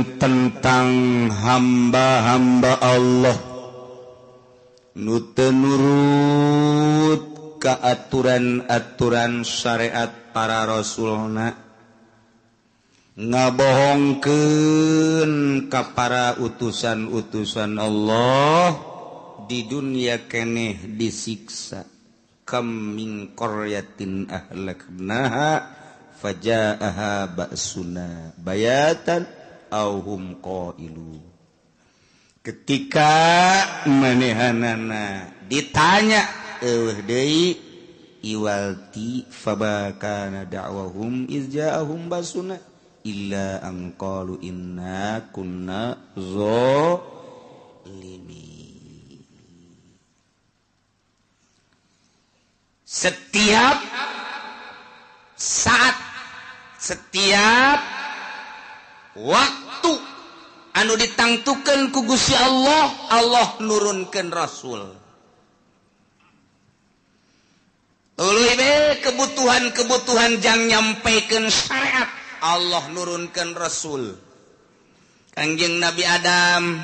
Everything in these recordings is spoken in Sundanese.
Ngomongkeun tentang hamba-hamba Allah nu teu nurut ka aturan-aturan syariat para rasulna, ngabohongkeun ka para utusan-utusan Allah, di dunia keneh disiksa. Kam min qaryatin ahlaknaha fajaaha ba'suna bayatan aw hum qailu. Ketika manehanana ditanya eueuh deui iwalti fabakana da'wahum iz ja'ahum basuna illa an qalu inna kunna zalimin. Setiap saat, setiap waktu anu ditangtukeun ku Gusti Allah, Allah nurunkeun rasul. Tuluy be kebutuhan-kebutuhan jang nyampaikan syariat, Allah nurunkeun rasul. Kangjeng Nabi Adam,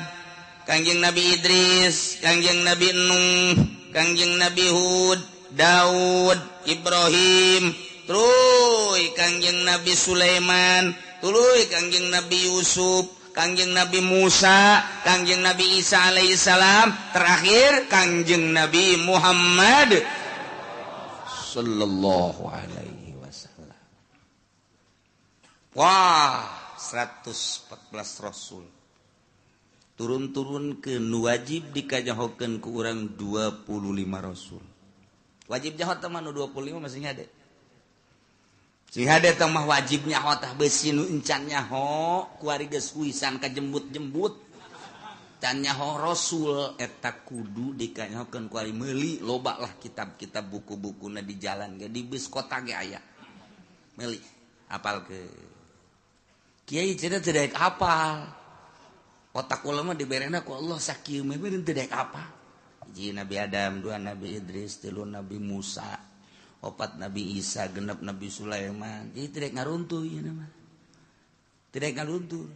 Kangjeng Nabi Idris, Kangjeng Nabi Nuh, Kangjeng Nabi Hud, Daud, Ibrahim, tuluy Kangjeng Nabi Sulaiman, tuluy Kangjeng Nabi Yusuf, Kangjeng Nabi Musa, Kangjeng Nabi Isa alaihissalam, terakhir Kangjeng Nabi Muhammad sallallahu alaihi wasallam. Wah, 114 rasul turun-turun ke nu wajib dikajahokeun ku urang 25 rasul. Wajib nyaho teh mah nu 25 masih hade. Sing hade teh mah wajib nyaho tah beusi nu encan nyaho kuari geus huisan kajembut-jembut. Can nyaho rasul eta kudu dikanyahokeun kuari meuli loba lah kitab-kitab buku-bukuna di jalan ge di bus kota ge aya. Meuli apal ke. Kiai cenah teu daek apal. Otak ulama diberena ku Allah sakieu mah teu daek apal. Hiji Nabi Adam, dua Nabi Idris, tilu Nabi Musa, opat Nabi Isa, genep Nabi Sulaiman. Jadi tidak ngaruntuh ieu mah. Tidak ngaruntuh.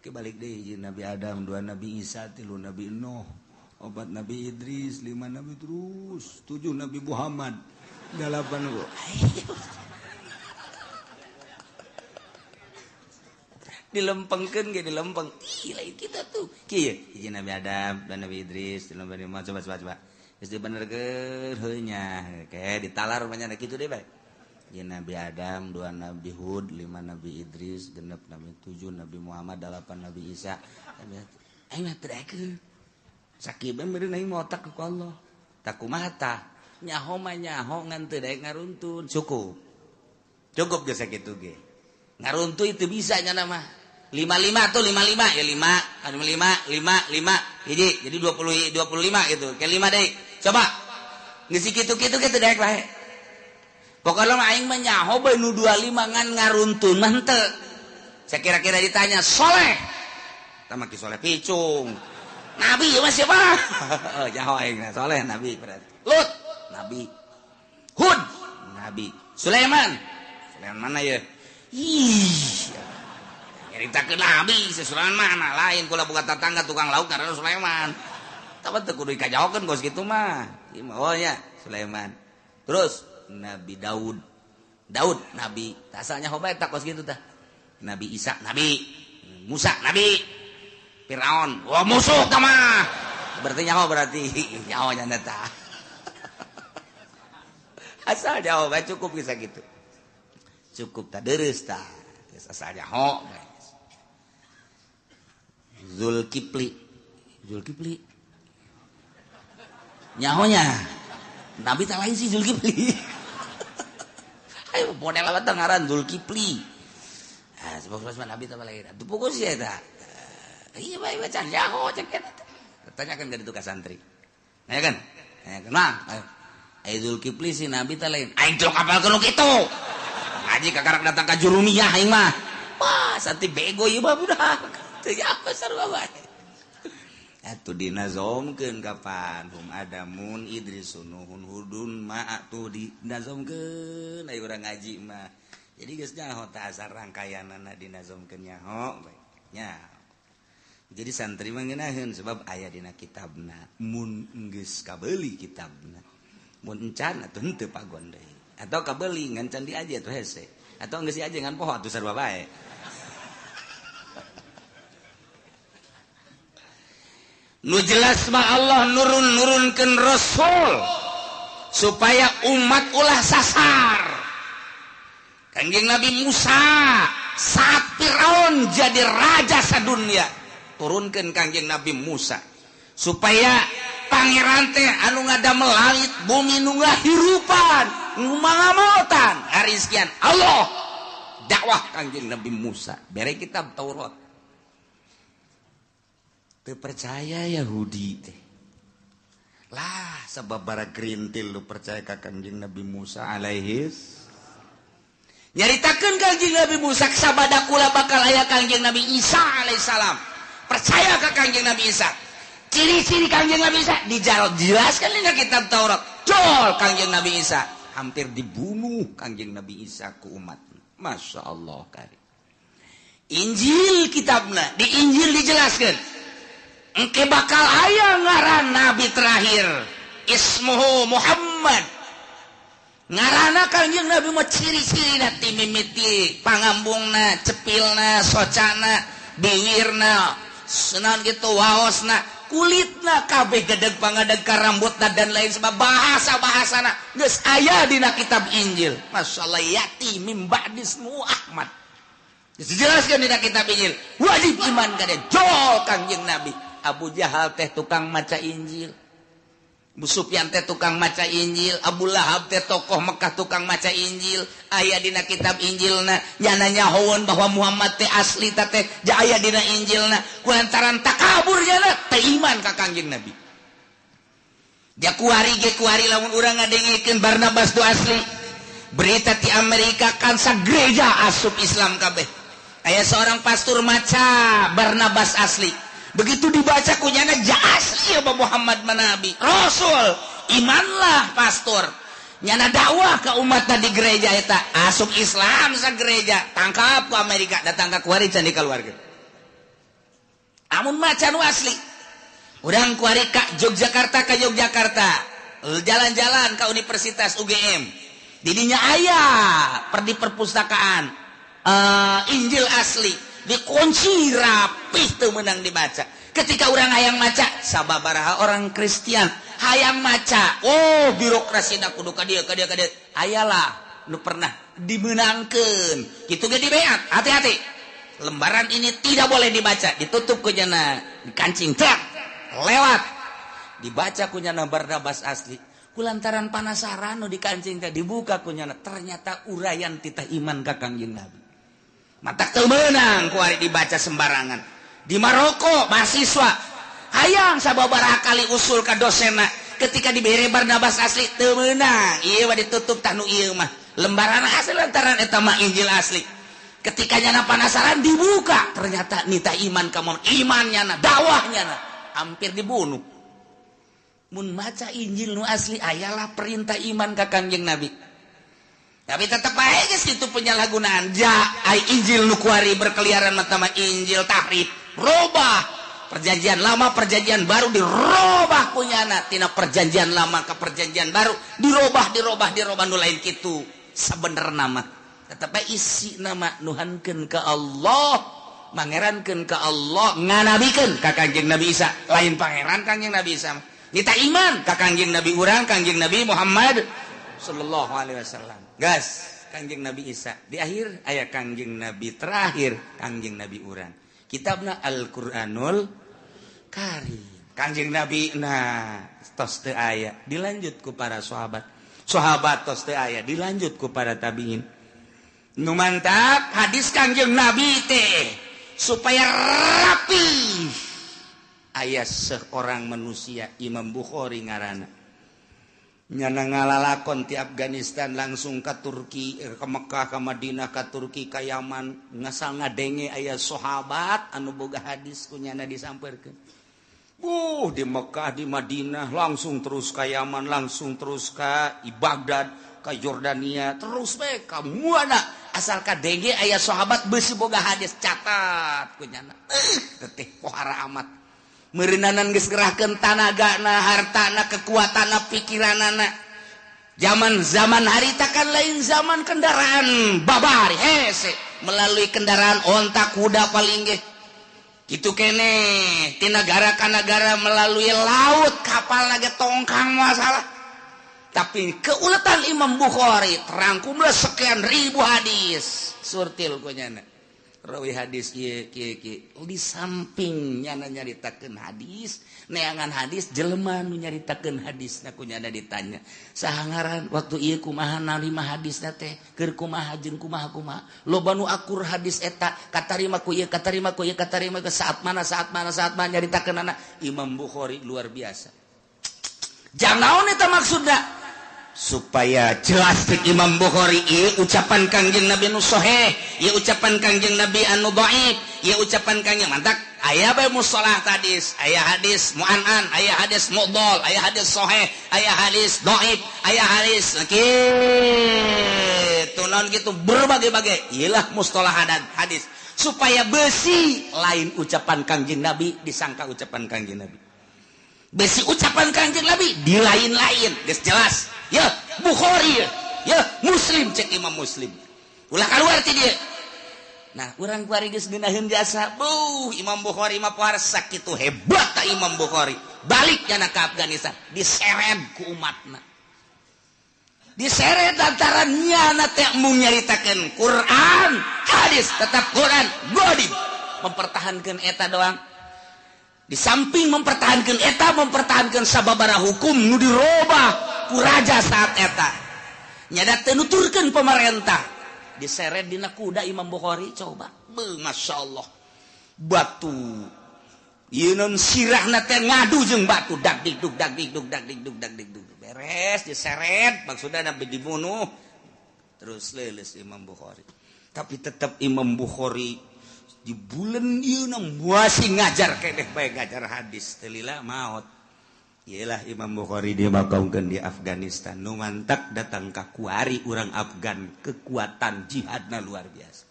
Kebalik deui hiji Nabi Adam, dua Nabi Isa, tilu Nabi Nuh, opat Nabi Idris, lima Nabi terus, tujuh Nabi Muhammad, delapan dilempengkeun ge dilempeng. Ih, lain kita tuh. Kieu hiji Nabi Adam dan Nabi Idris, tilu Nabi Muhammad, coba. Geus dibenerkeun heuh nya. Ke ditalar banyak kitu deui bae. Hiji Nabi Adam, dua Nabi Hud, lima Nabi Idris, genep Nabi, tujuh Nabi Muhammad, delapan Nabi Isa. Aing mah teu daekeun. Sakieu bae meureun aing mah otak ku Allah. Tak kumaha tah? Nyaho mah nyaho ngan teu daek ngaruntun. Cukup. Cukup geus sakitu ge. Ngaruntuh itu bisa nya mah. 55 tuh 55 ya 5 5 5 5 hiji jadi 20 25 gitu. Ke 5 deui. Coba. Geus kitu-kitu ge teu daek bae. Pokona mah aing mah nyaho bae nu 25 ngan ngaruntun mah henteu. Sakira-kira ditanya soleh. Tah mah ki soleh picung. Nabi mah siapa? Oh, nyaho aing soleh nabi berarti. Lut nabi. Hud nabi. Sulaiman. Sulaiman mana ya? Ih. Nyaritakeun nabi Sulaiman mana lain kula buka tetangga tukang lauk karena Sulaiman. Tapi teu kudu dikajahokeun kos kitu mah. Ieu mah oh nya Sulaiman. Terus Nabi Daud. Daud nabi. Asalnya hoba eta kos kitu tah. Nabi Isa nabi, Musa nabi. Firaun, wah musuh tah mah. Berarti nyaho berarti nyaho nya tah. Asal nyaho bae cukup bisa gitu. Cukup tah dereus tah. Asal nyaho. Zulkifli. Zulkifli. Nyahonya. Nabi tak lain sih Zulkifli. Ayo model apa teh ngaran Zulkifli. Ah sebab Nabi tak lain. Atuh pukul sih eta. Iya bae baca nyaho cek eta. Tanyakan ka ditu ka santri. Nanya kan? Nanya kan. Mang, ayo Zulkifli sih Nabi tak lain. Aing teu apal nu kitu. Ngaji kakarak datang ka Jurumiyah aing mah. Wah, santi bego ieu mah budak. Teu apa sarua bae. Atuh dinazomkeun kapan hum adamun idrisun nuhun hudun ma atuh dinazomkeun aya urang ngaji mah. Jadi geus nyaho tah asal rangkayanana dinazomkeun nyaho bae. Nya. Jadi santri mah ngeunaheun sebab aya dina kitabna. Mun geus kabeuli kitabna. Mun encan atuh henteu pagon deui. Atau kabeuli ngan can diaji atuh hese. Atau geus diaji ngan poho atuh sarua bae. Nu jelas mah Allah nurun-nurunkeun rasul supaya umat ulah sasar. Kangjeng Nabi Musa saat Firaun jadi raja sadunia, turunkeun Kangjeng Nabi Musa supaya pangeran teh anu ngadamel langit bumi nu ngahirupan, nu mangamotan, harizkian Allah dakwah Kangjeng Nabi Musa bere kitab Taurat. Teu percaya Yahudi teh. Lah sebab bara gerintil lu percaya ka Kangjeng Nabi Musa alaihis. Nyaritakeun Kangjeng Nabi Musa sabada kula bakal aya Kangjeng Nabi Isa alaihissalam. Percaya ka Kangjeng Nabi Isa. Ciri-ciri Kangjeng Nabi Isa dijelaskan dina kitab Taurat. Jol Kangjeng Nabi Isa hampir dibunuh Kangjeng Nabi Isa ku umat. Masya Allah kari. Injil kitabna, di Injil dijelaskan engke bakal aya ngaran nabi terakhir ismuhu Muhammad. Ngaranna Kangjeng Nabi mah ciri-cirina ti mimiti pangambungna, cepilna, socana, biwirna, senan gitu waosna, kulitna kabeh gedeg pangadeg ka rambutna dan lain sebab bahasa-bahasana geus aya dina kitab Injil. Masyaallah yati mim ba'dismu Ahmad. Dijelaskan dina kitab Injil. Wajib iman ka dia. Jol Kangjeng Nabi. Abu Jahal teh tukang maca Injil, Abu Sufyan teh tukang maca Injil, Abu Lahab teh tokoh Mekah tukang maca Injil. Aya dina kitab Injilna nyana nyahoeun bahwa Muhammad teh asli ta teh ja aya dina Injilna. Kulantaran takabur nyana teh iman ka Kangjeng Nabi. Ja kuari ge kuari lamun urang ngadengekeun Barnabas tu asli. Berita ti Amerika kan sagereja asup Islam kabeh. Aya seorang pastor maca Barnabas asli. Begitu dibaca kunyana ja asli ya Muhammad manabi Rasul, imanlah pastor. Nyana dakwah ke umat di gereja eta asup Islam sa gereja, tangkap ke Amerika, datang ka kuari can dikaluarkeun. Amun maca nu asli. Urang kuari ka Yogyakarta ka Yogyakarta, jalan-jalan ka Universitas UGM. Didinya aya per di perpustakaan Injil asli dikunci rapih teu meunang dibaca. Ketika orang hayang maca sababaraha orang Kristian hayang maca, oh birokrasi na kudu ka dieu ka dieu ka dieu. Ayalah nu pernah dimeunangkeun. Kitu ge dibeat, hati-hati. Lembaran ini tidak boleh dibaca, ditutup ku nyana, dikancing truk, lewat. Dibaca ku nyana Barnabas asli. Kulantaran panasaran nu dikancing teh dibuka ku nyana, ternyata uraian titah iman ka Kangjeng Nabi. Matak teu meunang ku ari dibaca sembarangan. Di Maroko mahasiswa hayang sababaraha kali usul ka dosenna, ketika dibere Barnabas asli teu meunang. Ieu mah ditutup tah nu ieu mah. Lembaran asli lantaran eta mah Injil asli. Ketika nyana panasaran dibuka, ternyata nita iman ka Muhammad, iman nyana, dakwah nyana, hampir dibunuh. Mun maca Injil nu asli ayalah perintah iman ka Kangjeng Nabi. Tapi tetep bae geus kitu penyalahgunaan. Ja ai Injil nu kuari berkeliaran mah tama Injil tahrif, robah perjanjian lama perjanjian baru dirobah kunyana tina perjanjian lama ke perjanjian baru dirobah dirobah dirobah nu lain kitu sabenerna mah. Tetep bae isi nama nuhankeun ka Allah, mangerankeun ka Allah, nganabikeun ka Kangjeng Nabi Isa, lain pangeran Kangjeng Nabi Isa. Kita iman ka Kangjeng Nabi urang Kangjeng Nabi Muhammad sallallahu alaihi wasallam. Gas Kangjeng Nabi Isa di akhir aya Kangjeng Nabi terakhir Kangjeng Nabi urang. Kitabna Al-Qur'anul Karim. Kangjeng Nabi nah tos teu aya dilanjut ku para sahabat. Sahabat tos teu aya dilanjut ku para tabiin. Nu mantap hadis Kangjeng Nabi teh supaya rapi. Aya seorang manusia Imam Bukhari ngaranna. Nyana ngalalakon ti Afghanistan langsung ka Turki, ke Mekah, ka Madinah, ka Turki, ka Yaman, ngasal ngadenge aya sahabat anu boga hadis ku nyana disampeurkeun. Di Mekah, di Madinah, langsung terus ka Yaman, langsung terus ka Baghdad, ka Jordania, terus bae ka muana Asal kadenge aya sahabat beusi boga hadis catat ku nyana. Teteh pohara amat. Meureunnanan geus ngerahkeun tanagana, hartana, kekuatanna, pikiranana. Zaman-zaman harita kan lain zaman kendaraan babari hese melalui kendaraan onta kuda paling ge. Gitu kene ti nagara ka nagara melalui laut kapal lagi tongkang masalah. Tapi keuletan Imam Bukhari terangkumlah sekian ribu hadis. Surtil ku nyana. Rawi hadis ieu kieu kieu. Di samping nyana nyaritakeun hadis, neangan hadis jelema nu nyaritakeun hadisna ku nyana ditanya. Saha ngaran waktu ieu kumaha narima hadisna teh? Keur kumaha jeung kumaha kumaha? Loba nu akur hadis eta katarima ku ieu, katarima ku ieu, katarima ke saat mana saat mana saat mana nyaritakeunana. Imam Bukhari luar biasa. Jang naon eta maksudna? Supaya jelas cek Imam Bukhari ieu ucapan Kangjeng Nabi nu sahih, ieu ucapan Kangjeng Nabi anu dhaif, ieu ucapan Kangjeng mantak aya bae mustalah hadis, aya hadis mu'an'an, aya hadis mudhal, aya hadis sahih, aya hadis dhaif, aya hadis kitu naon kitu berbagai-bagai. Ieulah mustalah hadis supaya besi lain ucapan Kangjeng Nabi disangka ucapan Kangjeng Nabi. Besi ucapan Kangjeng Nabi di lain-lain geus jelas. Ya Bukhari ya Muslim cek Imam Muslim. Ulah keluar ti dieu. Nah, urang kuari geus ngeunaheun jasa. Buh, Imam Bukhari mah pohara sakitu hebat ta Imam Bukhari. Balik nyana ka Afghanistan, diseret ku umatna. Diseret lantaran nyana teh embung nyaritakeun Quran, hadis tetap Quran, godib mempertahankeun eta doang. Di samping mempertahankan eta, mempertahankan sababara hukum nu dirobah ku raja saat eta. Nyada teu nuturkeun pemerintah. Diseret dina kuda Imam Bukhari coba. Beuh, Masya Allah. Batu. Ieu non sirahna teh ngadu jeung batu dag digdug dag digdug dag digdug dag digdug. Beres diseret maksudna nabi dibunuh. Terus leuleus Imam Bukhari. Tapi tetap Imam Bukhari di bulan ieu na masih ngajar keneh bae ngajar hadis teu lila maot. Iyalah Imam Bukhari dimakamkeun di Afghanistan. Nu mantak datang ka kuari urang Afgan, kekuatan jihadna luar biasa.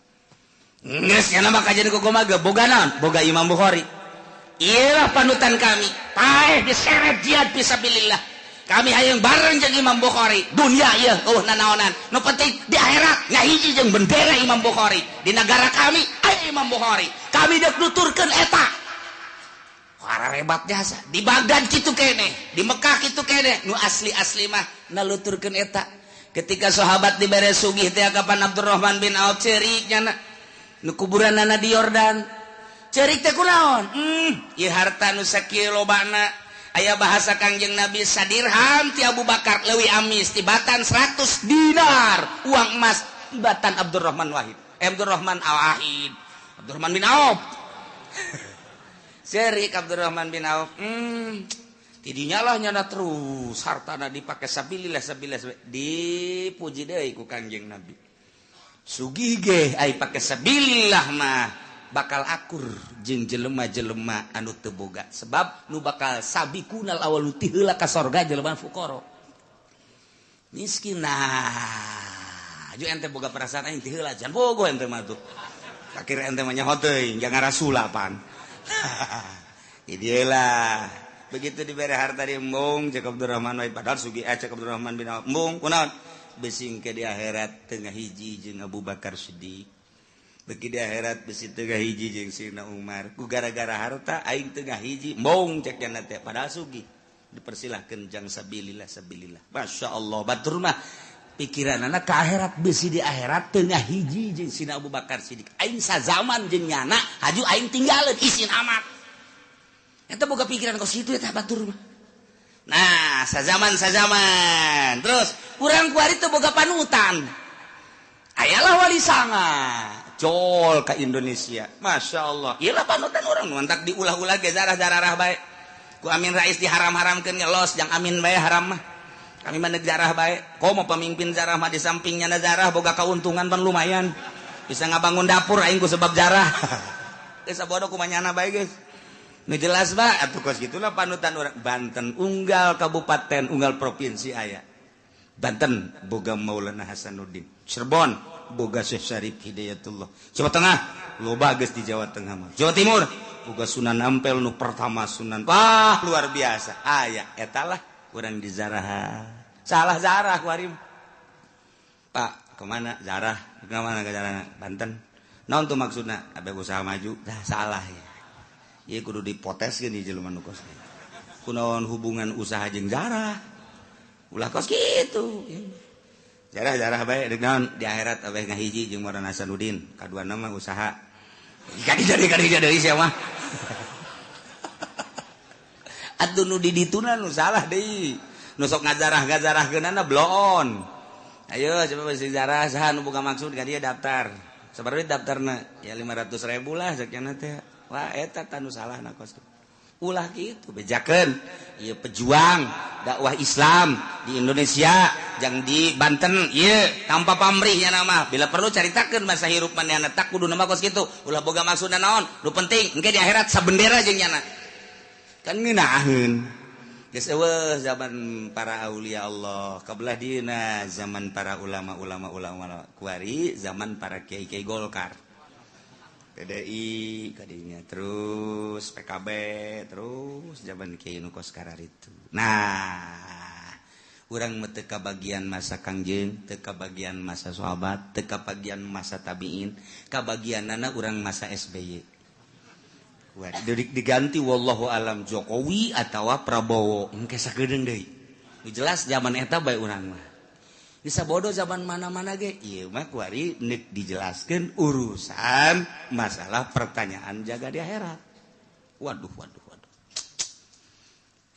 Geus nya mah kajian kumaha ge boga naon? Boga Imam Bukhari. Iyalah panutan kami. Paeh diseret jihad fisabilillah. Kami hayang bareng jeung Imam Bukhari. Dunia ieu eueuh nanaonan. Nu penting di akhirat ngahiji jeung bendera Imam Bukhari. Di negara kami aya Imam Bukhari. Kami deuk nuturkeun eta. Para hebat jasa. Di Baghdad kitu keneh, di Mekah kitu keneh, nu asli-asli mah naluturkeun eta. Ketika sahabat dibere sugih teh kapan Abdurrahman bin Auf ceurik nyana. Nu kuburanana di Yordan. Ceurik teh kunaon? Ieu harta nu sakieu lobana. Aya bahasa Kangjeng Nabi sadirham ti Abu Bakar leuwih amis tibatan 100 dinar uang emas tibatan Abdurrahman Wahid. Abdurrahman Al-Wahid. Abdurrahman bin Auf. Serik Abdurrahman bin Auf. Tidinya lah nyana terus hartana dipake sabilillah sabilillah dipuji deui ku Kangjeng Nabi. Sugih ge ai pake sabilillah mah bakal akur jeung jelema-jelema anu teu boga sebab nu bakal sabiqunal awal ti heula ka sorga jelema fuqara. Miskin nah, ju ente boga perasaan aing ti heula jan bogo ente mah tuh. Akhir ente mah nyaho teuing jangan rasulapan. Idilah begitu diberi harta di embung cek Abdurrahman wae padahal sugih cek Abdurrahman bin Auf embung kunaon besing ke di akhirat tengah hiji jeung Abu Bakar Siddiq beki di akhirat besi tengah hiji jeung Sayyidina Umar ku gara-gara harta aing tengah hiji embung cek nya teh padahal sugih dipersilahkeun jang sabilillah sabilillah Masya Allah batur mah pikiranana ka akhirat besi di akhirat tengah hiji jeung Sayyidina Abu Bakar Siddiq aing sazaman jeung nyana haju aing tinggalin isin amat eta boga pikiran kos kitu eta batur mah. Nah sazaman sazaman terus urang kuari teu boga panutan ayalah wali sanga jol ka Indonesia Masya Allah iyalah panutan urang mantak diulah-ulah ge zarah-zarah bae ku Amin Rais diharam-haramkeun ngelos jang Amin bae haram mah. Kami mah zarah bae. Komo pemimpin zarah mah di sampingnya na zarah boga kauntungan pan lumayan. Bisa ngabangun dapur aing ku sebab zarah. Geus sabodo kumanyana bae geus. Nu jelas ba atuh kos kitulah panutan urang Banten unggal kabupaten unggal provinsi aya. Banten boga Maulana Hasanuddin. Cirebon Boga Syekh Syarif Hidayatullah. Jawa Tengah loba geus di Jawa Tengah mah. Jawa Timur boga Sunan Ampel nu pertama Sunan. Wah, luar biasa. Aya eta lah urang dizarah. Salah zarah kuari. Pak, kemana zarah? Kemana ke zarah? Banten. Naon tuh maksudna? Abe usaha maju. Dah salah ya. Ieu kudu dipoteskeun ieu jelema nu kos. Kunaon hubungan usaha jeung zarah? Ulah kos kitu. Jarah-jarah bae deuk naon di akhirat abeh ngahiji jeung Maulana Hasanuddin. Kaduana mah usaha. Kadi deui sia mah. Atuh nu di dituna nu salah deui. Nu sok ngajarah-ngajarahkeunana bloon. Ayo coba besi jarah saha nu boga maksud ka dia daftar. Sabaraha daftarna? Ya 500.000 lah sakiana teh. Wah eta tah nu salahna kos. Ulah gitu bejakeun ieu pejuang dakwah Islam di Indonesia jang di Banten ieu tanpa pamrihnya nama bila perlu caritakeun masa hirup manehna tak kudu nama kos kitu ulah boga maksudna naon nu penting engke di akhirat sabendera jeung nyana kan ngeunaheun geus eueuh zaman para aulia Allah kabelah dieuna zaman para ulama-ulama ulama kuari zaman para kiai-kiai Golkar PDI kadinya terus PKB terus zaman kiai nu kos kararitu. Nah, urang mah teu kabagian masa Kangjeng, teu kabagian masa sahabat, teu kabagian masa tabiin, kabagianana urang masa SBY. Wah, diganti wallahu alam Jokowi atawa Prabowo engke sakedeung deui. Nu jelas zaman eta bae urang mah. Bisa bodoh zaman mana-mana ge ieu mah kuari nek dijelaskeun urusan masalah pertanyaan jaga di akhirat. Waduh waduh waduh.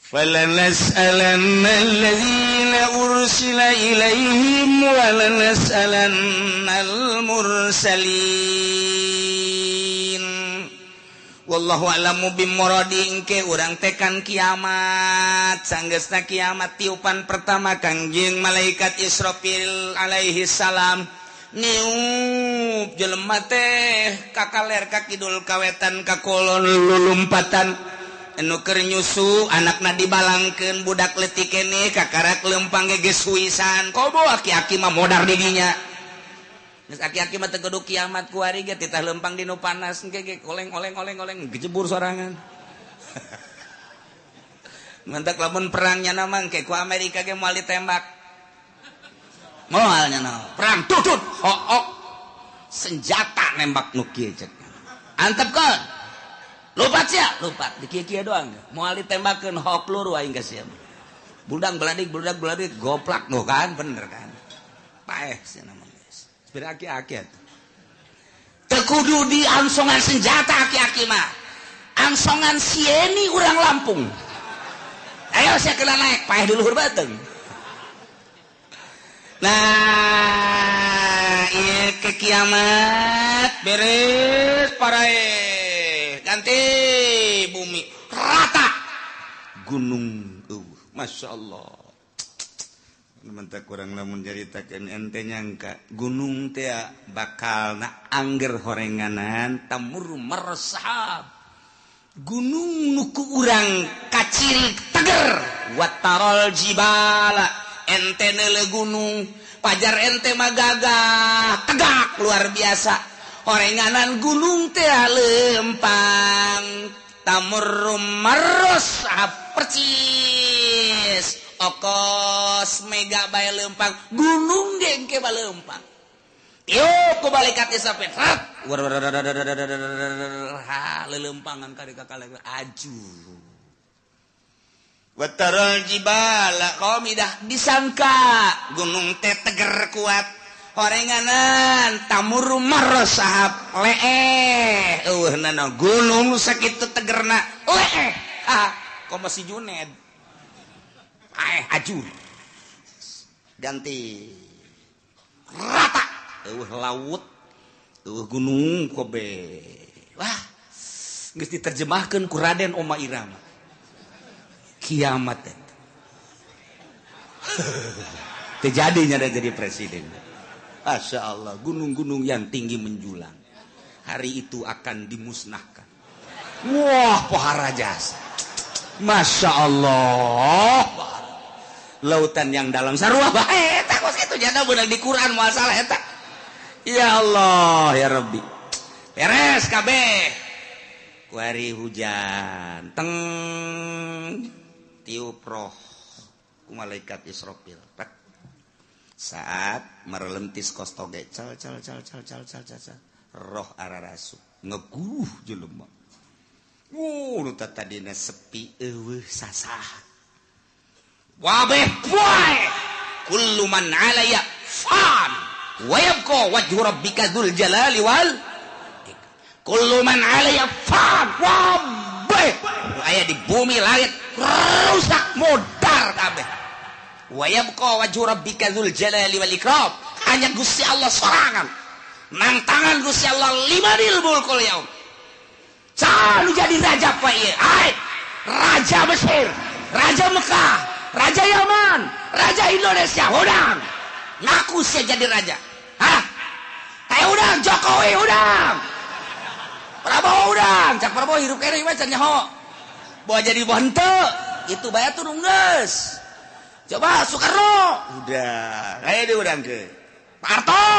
Falanas'alanna allazina ursila ilaihim wa lanas'alannal mursalin. Wallahu a'lamu bimuradi engke urang tekan kiamat sanggeusna kiamat tiupan pertama Kangjeng malaikat Israfil alaihi salam niup jelema teh kakaler ka kidul kawetan ka kolon lulumpatan anu keur nyusu anakna dibalangkeun budak leutik keneh kakarak lempang ge geus huisan komo aki-aki mah modar di dinya. Geus aki-aki mah teu kudu kiamat kuari ge titah lempang di nu panas engke ge oleng-oleng-oleng-oleng gejebur sorangan. Mantak lamun perangnya mah engke ku Amerika ge moal ditembak. Moal nya perang tutut hook senjata nembak nu kieu cek. Antepkeun. Lupat sia, lupat di kieu-kieu doang. Moal ditembakeun hook peluru aing ka sia. Buldang beladik goplak nu kan bener kan. Paeh sia mah. Aki-aki teu kudu di angsongan senjata aki-aki mah angsongan sieni urang Lampung ayo sia kena naik paeh di luhur beuteung. Nah ieu ke kiamat beres parae ganti bumi rata gunung Masya Allah. Mentak kurang lamun caritakeun ente nyangka gunung teh bakal na angger horenganan tamur mersahab gunung nu ku urang kaciri teger watarol jibala ente neuleuh gunung pajar ente mah gagah tegak luar biasa horenganan gunung teh lempang tamur mersahab percis okos mega bae lempang gunung ge engke bae lempang tiup ku malaikat Israfil rat ha lelempangan ka kakale aju wataral jibala qamidah disangka gunung teh teger kuat horenganan tamur marosahab leeh eueuhna gunung sakitu tegerna leeh ah komo si Juned ajur ganti rata eueuh laut eueuh gunung kobe wah geus diterjemahkeun ku Raden Oma Irama kiamat eta teu jadinya da jadi presiden. Masya Allah gunung-gunung yang tinggi menjulang hari itu akan dimusnahkan. Wah pohara jasa Masya Allah lautan yang dalam sarua bae eta kos kitu jana beunang di Quran moal salah eta. Ya Allah ya Rabbi. Beres kabeh. Kuari hujan teng tiup roh ku malaikat Israfil. Saat merelentis kostoge cal cal cal cal cal cal cal roh ararasu ngeguh jelema. Nu tadina sepi eueuh sasah. Wabeh poe kullu man 'alaya fan wa yabqa wajhu rabbika dzul jalali wal kullu man 'alaya fan. Wabeh aya di bumi langit rusak modar kabeh. Wa yabqa wajhu rabbika dzul jalali wal ikram. Hanya Gusti Allah sorangan nang tangan Gusti Allah limanil mulkul yaum. Selalu jadi raja pak ieu. Ai raja Mesir, raja Mekah, raja Yaman, raja Indonesia, udang ngaku saya jadi raja. Hah? Kayak udang Jokowi udang, Prabowo udang, cak Prabowo hirup kene mah can nyaho. Bawa jadi henteu, itu bae turun geus. Coba Soekarno, udah, kayak dia udang ke. Pak Harto,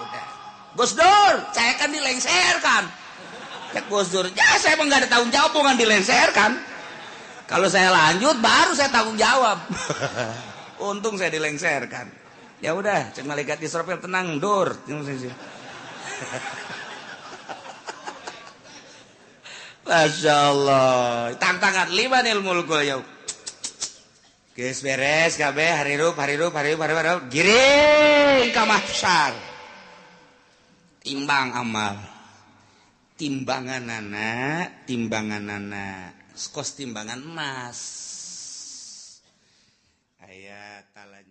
udah. Gus Dur, saya kan dilengserkan. Cak Gus Dur, ya saya emang nggak ada tanggung jawab, bukan dilengserkan. Kalau saya lanjut baru saya tanggung jawab. Untung saya dilengserkan. Ya udah, cek malaikat Israfil tenang, dur. Masya Allah. Tantangan limanil mulkul yaum. Geus beres kabeh harirup harirup harirup harirup giring ka mahsyar. Timbang amal. Timbanganana, timbanganana. Kos timbangan emas. Aya talan